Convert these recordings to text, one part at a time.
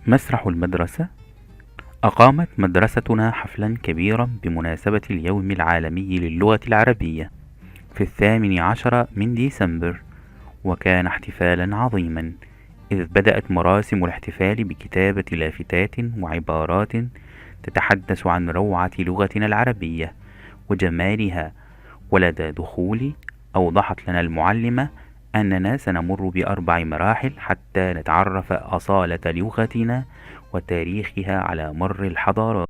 مسرح المدرسة. أقامت مدرستنا حفلا كبيرا بمناسبة اليوم العالمي للغة العربية في 18 من ديسمبر، وكان احتفالا عظيما، إذ بدأت مراسم الاحتفال بكتابة لافتات وعبارات تتحدث عن روعة لغتنا العربية وجمالها. ولدى دخولي أوضحت لنا المعلمة أننا سنمر ب4 مراحل حتى نتعرف أصالة لغتنا وتاريخها على مر الحضارات.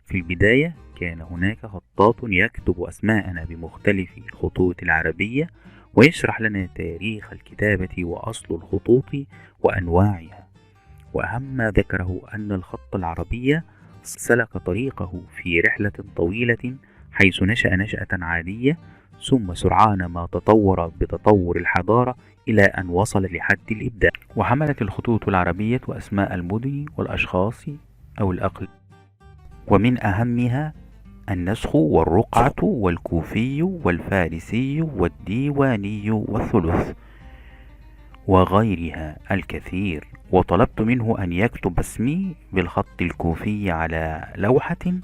في البداية كان هناك خطاط يكتب أسماءنا بمختلف الخطوط العربية ويشرح لنا تاريخ الكتابة وأصل الخطوط وأنواعها. وأهم ما ذكره أن الخط العربي سلك طريقه في رحلة طويلة، حيث نشأ نشأة عادية ثم سرعان ما تطور بتطور الحضارة إلى أن وصل لحد الإبداع. وحملت الخطوط العربية أسماء المدن والأشخاص أو الأقل، ومن أهمها النسخ والرقعة والكوفي والفارسي والديواني والثلث وغيرها الكثير. وطلبت منه أن يكتب اسمي بالخط الكوفي على لوحة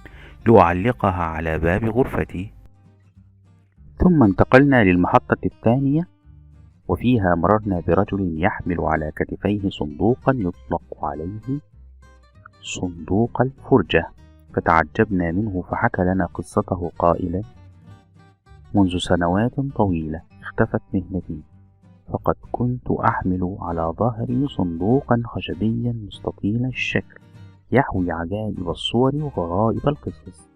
لأعلقها على باب غرفتي. ثم انتقلنا للمحطة الثانية، وفيها مررنا برجل يحمل على كتفيه صندوقا يطلق عليه صندوق الفرجة، فتعجبنا منه فحكى لنا قصته قائلا: منذ سنوات طويلة اختفت مهنتي، فقد كنت أحمل على ظهري صندوقا خشبيا مستطيل الشكل يحوي عجائب الصور وغرائب القصص،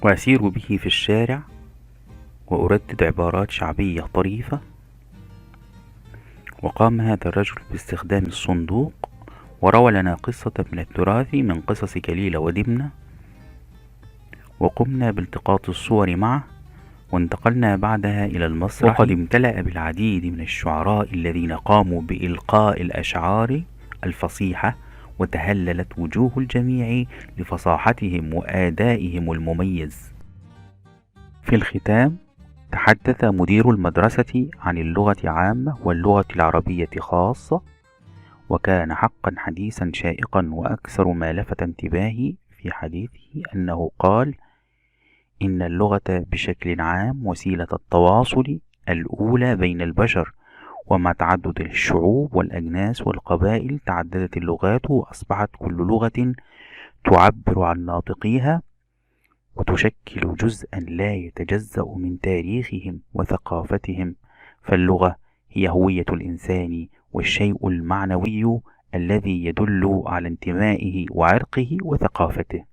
وأسير به في الشارع وأردد عبارات شعبية طريفة. وقام هذا الرجل باستخدام الصندوق وروى لنا قصة من التراث من قصص كليلة ودمنة، وقمنا بالتقاط الصور معه، وانتقلنا بعدها إلى المسرح، وقد امتلأ بالعديد من الشعراء الذين قاموا بإلقاء الأشعار الفصيحة، وتهللت وجوه الجميع لفصاحتهم وأدائهم المميز. في الختام تحدث مدير المدرسة عن اللغة عامة واللغة العربية خاصة، وكان حقا حديثا شائقا. وأكثر ما لفت انتباهي في حديثه أنه قال إن اللغة بشكل عام وسيلة التواصل الأولى بين البشر، ومع تعدد الشعوب والأجناس والقبائل تعددت اللغات وأصبحت كل لغة تعبر عن ناطقيها وتشكل جزءا لا يتجزأ من تاريخهم وثقافتهم. فاللغة هي هوية الإنسان والشيء المعنوي الذي يدل على انتمائه وعرقه وثقافته.